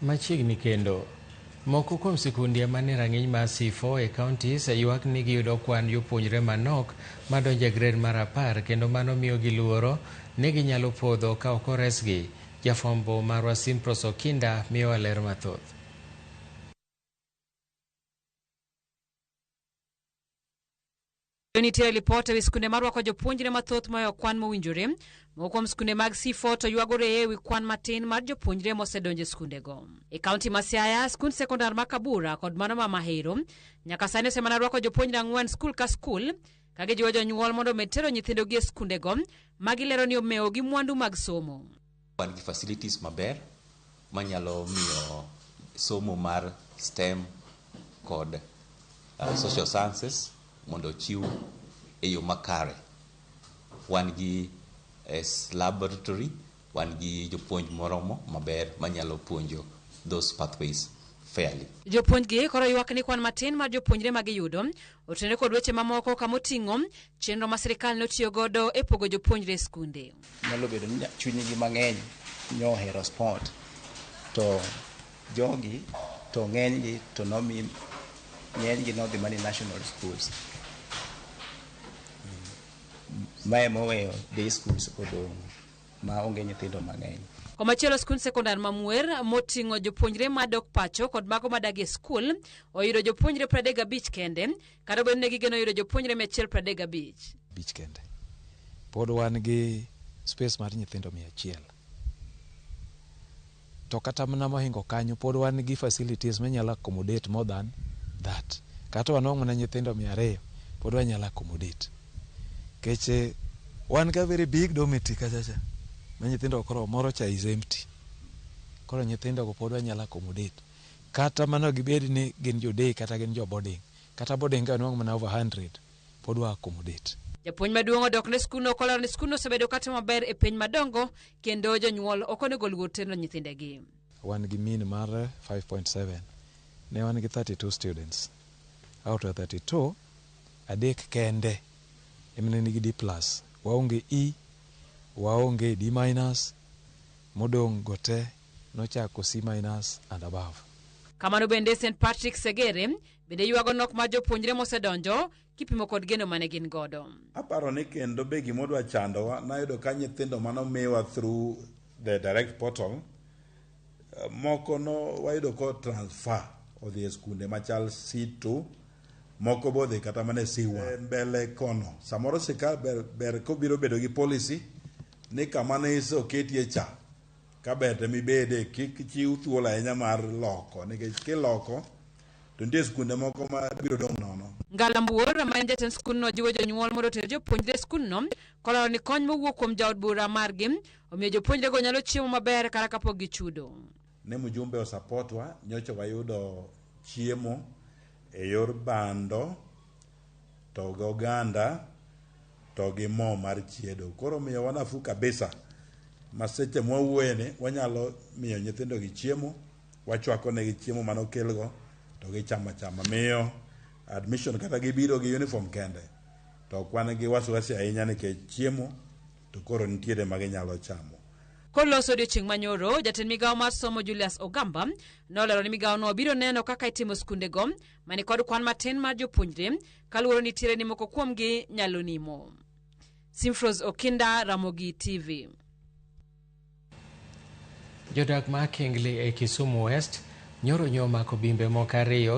Machiegni kendo, moko kuom sikunde manie rang'iny mar C4 e counties ywak ni giyudo kwan jopuonjre manok madonjo e grade mar 10 kendo mano miyogi luoro ni ginyalo podho ka ok oresgi. Jafwambo marwa Simpros Okinda miyowa ler mathoth. Nitie lipot ewi skunde marwako jopuonjre mathoth mohewo kwan mowinjore. Moko kuom skunde mag C4 to ywagore ewi kwan matin mar jopuonjre mosedonjo e skundego. E kaunti ma Siaya, skund sekondar ma Kabura kod mano ma Mahero nyaka sani osemana rwako jopuonjre 4 skul ka skul ka gijiwo jonyuol mondo omed tero nyithindogi e skundego ma gilero ni omewo gi mwandu mag somo. Wan gi facilities maber manyalo miyo somo mar STEM kod social sciences mondo ochiw e yo makare. Wan gi laboratory, wan gi jopuonj moromo maber manyalo puonjo those pathways fairly. Jopuonjgi koro ywak ni kwan matin mar jopuonjre ma giyudo otenore kod weche mamoko kamoting'o chenro ma sirikal notiyo godo e pogo jopuonjre e skunde. Nyalo bedo ni chunygi mang'eny nyohero sport to jogi to ng'enygi to nomi ng'enygi nodhi mana national schools. Mae moweyo day schools odong' ma onge nyithindo mang'eny. Komachielo skund sekondar ma Mwer moting'o jopuonjre madok pacho kod mago madak e skul oyudo jopuonjre 35 kende kata obedo ni gigeno yudo jopuonjre 135. Bich kende. Pod wan gi space mar nyithindo 100. To kata mana mohingo kanyo pod wan gi facilities manyalo accommodate more than that. Kata wanwang' mana nyithindo 200 pod wanyalo accommodate. Nikech wan ga very big dormitory kacha cha ma nyithindo koro moro cha is empty. Koro nyithindo go pod wanyalo accommodate. Kata mana gibed ni gin jo day kata gin jo boarding. Kata boarding ka wanwang'o mana over 100 pod wa accommodate. Japuonj maduong' odok ne skundno kolero ni skundno osebedo katimo maber e penj madongo kendo jonyuol ok onego oluor tero nyithindegi. Wan gi mean mar 5.7. Ne wan gi 32 students. Out of 32, 3 kende ema ne nigi D plus. Waonge E, waonge D minus, modong' go te nochako C minus and above. Kamano bende St Patrick Segere bende ywago nok mar jopuonjre mosedonjo kipimo kod geno mane gin godo. Aparo ni kendo be gimodwa chandowa nayudo ka nyithindo manomiwa through the direct portal moko no wayudo ko transfer odhi e skunde machal C2 moko bodhi kata mana e C1 mbele kono samoro sirkal ber, ber kobiro bedo gi policy ni kama ne oketie cha ka ber to mibede kik chiw thuolo ahinya mar loko nikech kiloko to nitie skunde moko ma biro dong' nono. Ngala Mbuor ma en jatend skundno jiwo jonyuol mondo oter jopuonjre e skundno kolero ni kony mowuok kuom jaod bura margi omiyo jopuonjrego nyalo chiemo maber kata kapok gichudo. Ne mjumbe osapotwa nyocha wayudo chiemo e yor bando to gi oganda to gi mo mar chiedo. Koro miyowa nafuu kabisa ma seche mwawuoye ni wanyalo miyo nyithindo gi chiemo, wachwako negi chiemo manokelgo to gichamo achama. Miyo admission kata gibiro gi uniform kende to ok wan gi wasiwasi ahinya nikech chiemo to koro nitiere ma ginyalo chamo. Koloso odiochieng' manyoro, jatend migawo mar somo Julius Ogamba nolero ni migawono biro neno kaka itimo skundego mani kod kwan matin mar jopuonjre kaluwore ni nitiere ni moko kuomgi nyalo nimo. Simfros Okinda, Ramogi TV. Jodak ma Kingli e Kisumu West nyoro nyo omako bimbe moko 2.